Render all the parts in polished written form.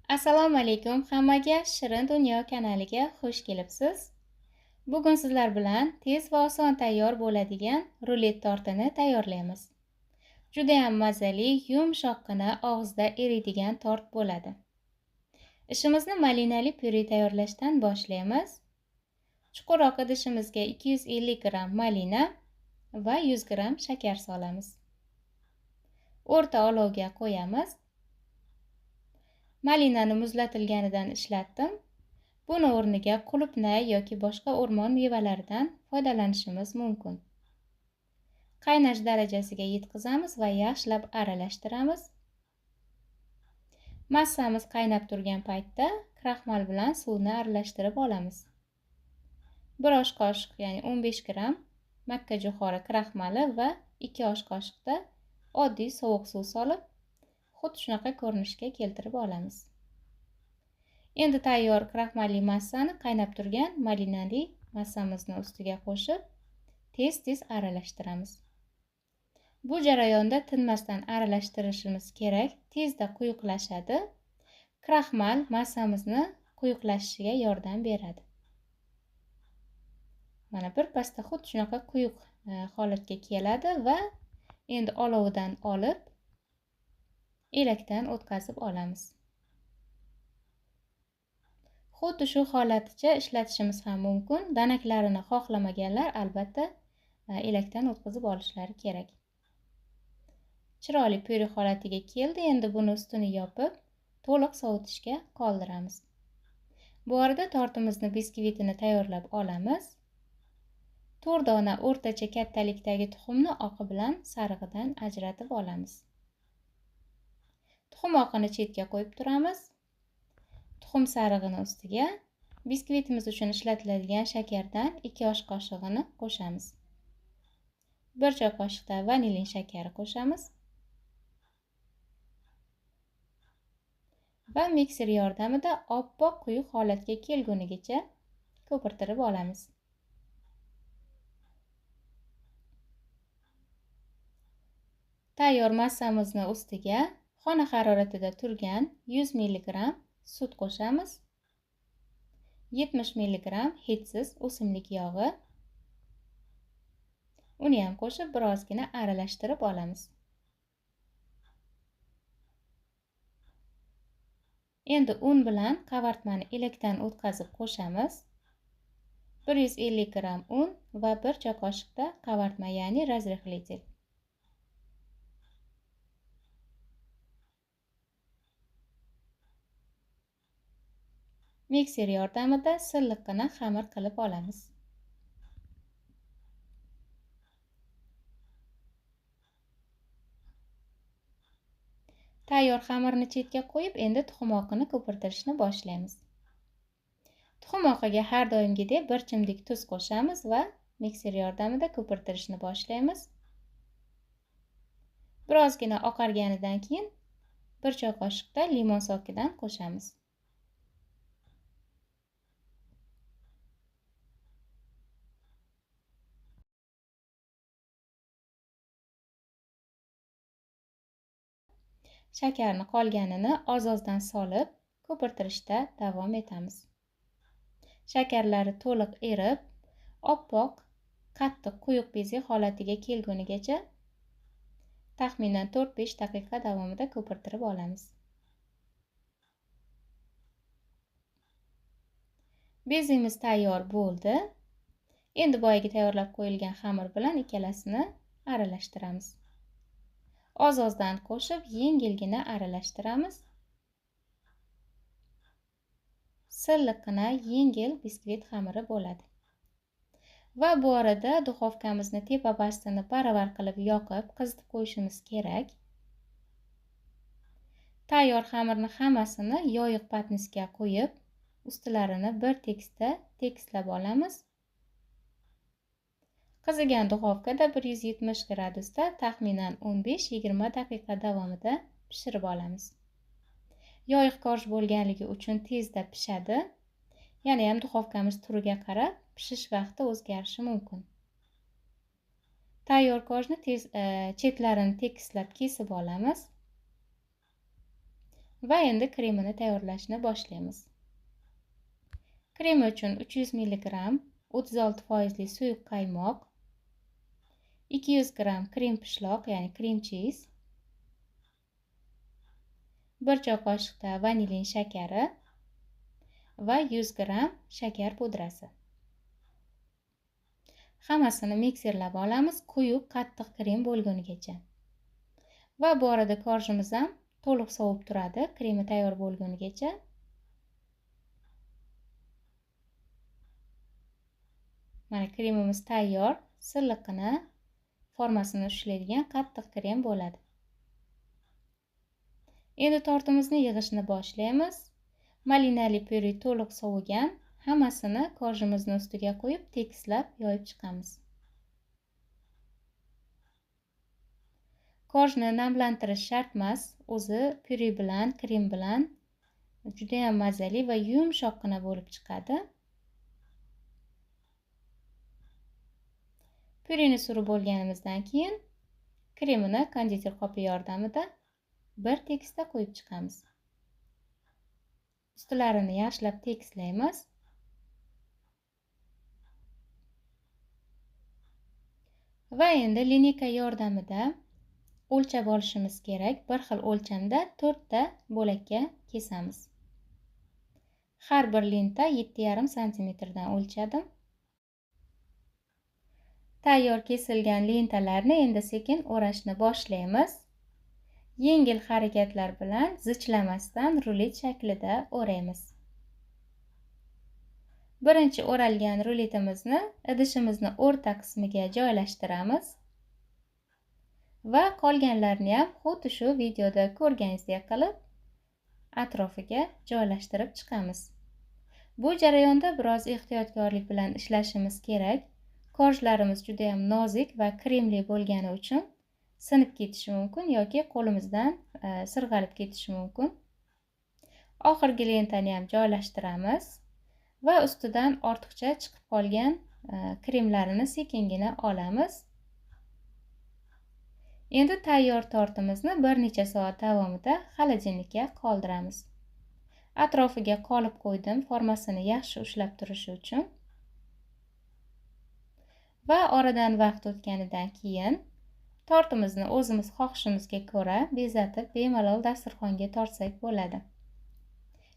Assalomu alaykum hammaga, Shirin Dunyo kanaliga xush kelibsiz. Bugun sizlar bilan tez va oson tayyor bo'ladigan rulet tortini tayyorlaymiz. Juda ham mazali, yumshoqqina, og'izda eriydigan tort bo'ladi. Ishimizni malinali pyure tayyorlashdan boshlaymiz. Chuqurroq idishimizga 250 gramm malina va 100 gramm shakar solamiz. O'rta olovga qo'yamiz. Malinani muzlatilganidan ishlatdim. Buni o'rniga qulupnay yoki boshqa o'rmon mevalaridan foydalanishimiz mumkin. Qaynash darajasiga yetkazamiz va yaxshilab aralashtiramiz. Massamiz qaynab turgan paytda kraxmal bilan suvni aralashtirib olamiz. 1 osh qoshiq, ya'ni 15 gramm makka jo'xori kraxmali va 2 osh qoshiqda oddiy sovuq suv solib, xuddi shunaqa ko'rinishga keltirib olamiz. Endi tayyor kraxmalli massani qaynab turgan malinali massamizni ustiga qo'shib, tez-tez aralashtiramiz. Bu jarayonda tinmasdan aralashtirishimiz kerak, tezda quyuqlashadi. Kraxmal massamizni quyuqlashishiga yordam beradi. Mana bir pasda xuddi shunaqa quyuq holatga keladi va endi olovidan olib elakdan o'tkazib olamiz. Xuddi shu holaticha ishlatishimiz ham mumkin. Danaklarini xohlamaganlar albatta elakdan o'tkazib olishlari kerak. Chiroyli pyure holatiga keldi. Endi buni ustini yopib, to'liq sovutishga qoldiramiz. Bu orada tortimizni biskvitini tayyorlab olamiz. 4 dona o'rtacha kattalikdagi tuxumni oqi bilan sarig'idan ajratib olamiz. Tuxum oqini chetga qo'yib turamiz. Tuxum sarig'ini ustiga biskvitimiz uchun ishlatiladigan shakardan 2 osh qoshig'ini qo'shamiz. 1 choy qoshiqda vanilin shakari qo'shamiz. Va mikser yordamida oppoq quyuq holatga kelgunigacha ko'pirtirib olamiz. Tayyor massamizni ustiga xona haroratida turgan 100 mg sut qo'shamiz. 70 mg hidsiz o'simlik yog'i. Uni ham qo'shib birozgina aralashtirib olamiz. Endi un bilan qavartmani elakdan o'tkazib qo'shamiz. 150 gramm un va 1 choy qoshiqda qavartma, ya'ni razrıxlitel. Mikser yordamida silliqqina xamir qilib olamiz. Tayyor xamirni chetga qo'yib, endi tuxum oqini ko'pirtirishni boshlaymiz. Tuxum oqiga har doimgidek 1 chimdik tuz qo'shamiz va mikser yordamida ko'pirtirishni boshlaymiz. Birozgina oqarganidan keyin 1 choy qoshiqda limon sokidan qo'shamiz. Shakarni qolganini oz-ozdan solib, ko'pirtirishda davom etamiz. Shakarlari to'liq erib, oppoq, qattiq quyuq beze holatiga kelgunigacha taxminan 4-5 daqiqa davomida ko'pirtirib olamiz. Bezemiz tayyor bo'ldi. Endi boyagi tayyorlab qo'yilgan xamir bilan ikkalasini aralashtiramiz. Oz-ozdan qo'shib, yengilgina aralashtiramiz. Silliqqina, yengil biskvit xamiri bo'ladi. Va bu orada duxovkamizni tepa pastini baravar qilib yoqib, qizitib qo'yishimiz kerak. Tayyor xamirni hammasini yoyiq patnisga qo'yib, ustilarini bir tekisda tekislab olamiz. Qizigan duxovkada 170 gradusda taxminan 15-20 daqiqa davomida pishirib olamiz. Yoyiq korj bo'lganligi uchun tezda pishadi. Yana ham duxovkamiz turiga qarab pishish vaqti o'zgarishi mumkin. Tayyor korjni tez chetlarini tekislab kesib olamiz. Va endi kremini tayyorlashni boshlaymiz. Krem uchun 300 mg 36% suyuq qaymoq, 200 g krem pishloq, ya'ni krem cheese, 1 choy qoshiqda vanilin shakari va 100 g shakar pudrasi. Hammasini mikserlab olamiz, quyuq qattiq krem bo'lgunigacha. Va bu arada korjimiz ham to'liq sovib turadi, kremi tayyor bo'lgunigacha. Mana kremimiz tayyor, silliqqina formasini ushlaydigan qattiq krem bo'ladi. Endi tortimizni yig'ishni boshlaymiz. Malinali pyure to'liq sovigan. Hammasini korjimizni ustiga qo'yib tekislab yoyib chiqamiz. Korjni namlantirish shart emas, o'zi pyure bilan, krem bilan juda ham mazali va yumshoqqina bo'lib chiqadi. Pyureni surib bo'lganimizdan keyin kremini konditer qopi yordamida bir tekisda qo'yib chiqamiz. Ustilarini yaxshilab tekislaymiz. Va endi lineyka yordamida o'lchab olishimiz kerak. Bir xil o'lchamda 4 ta bo'lakka kesamiz. Har bir lenta 7,5 santimetrdan o'lchadim. Tayyor kesilgan lentalarni endi sekin o'rashni boshlaymiz. Yengil harakatlar bilan zichlamasdan rulet shaklida o'raymiz. Birinchi o'ralgan ruletimizni idishimizni o'rta qismiga joylashtiramiz va qolganlarini ham xuddi shu videoda ko'rganingizdek qilib atrofiga joylashtirib chiqamiz. Bu jarayonda biroz ehtiyotkorlik bilan ishlashimiz kerak. Korjlarimiz juda ham nozik va kremli bo'lgani uchun sinib ketishi mumkin yoki qo'limizdan sirg'alib ketishi mumkin. Oxirgi lentani ham joylashtiramiz va ustidan ortiqcha chiqib qolgan kremlarini sekingina olamiz. Endi tayyor tortimizni bir necha soat davomida xolodilnikka qoldiramiz. Atrofiga qolib qo'ydim, formasini yaxshi ushlab turishi uchun. Va oradan vaqt o'tganidan keyin tortimizni o'zimiz xohishimizga ko'ra bezatib, bemalol dasturxonga tortsak bo'ladi.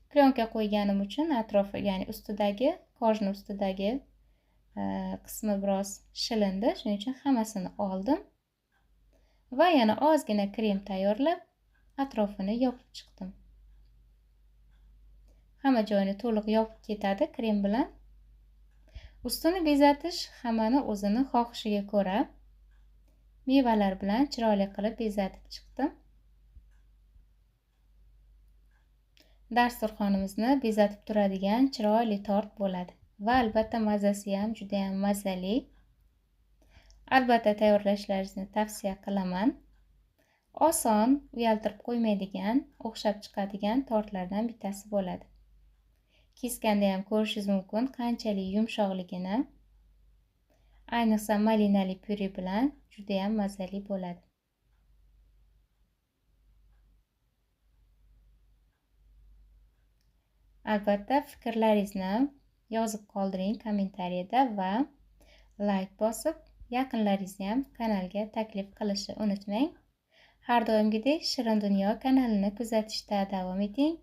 Plyonka qo'yganim uchun atrofi, ya'ni ustidagi, korjni ustidagi qismi biroz shilindi, shuning uchun hammasini oldim. Va yana ozgina krem tayyorlab atrofini yopib chiqdim. Hamma joyini to'liq yopib ketadi krem bilan. Ustini bezatish hammani o'zini xohishiga ko'ra mevalar bilan chiroyli qilib bezatib chiqdim. Dasturxonimizni bezatib turadigan chiroyli tort bo'ladi va albatta mazasi ham juda ham mazali. Albatta tayyorlashlaringizni tavsiya qilaman. Oson, uyaltirib qo'ymaydigan, o'xshab chiqadigan tortlardan bittasi bo'ladi. Keskanda ham ko'rishingiz mumkin qanchalik yumshoqligini. Ayniqsa malinali pyure bilan juda ham mazali bo'ladi. Albatta fikrlaringizni yozib qoldiring kommentariyada va like bosib yaqinlaringizni ham kanalga taklif qilishni unutmang. Har doimgidek Shirin Dunyo kanalini kuzatishda davom eting.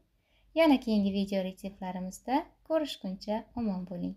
Yana keyingi video retseptlarimizda ko'rishguncha omon bo'ling.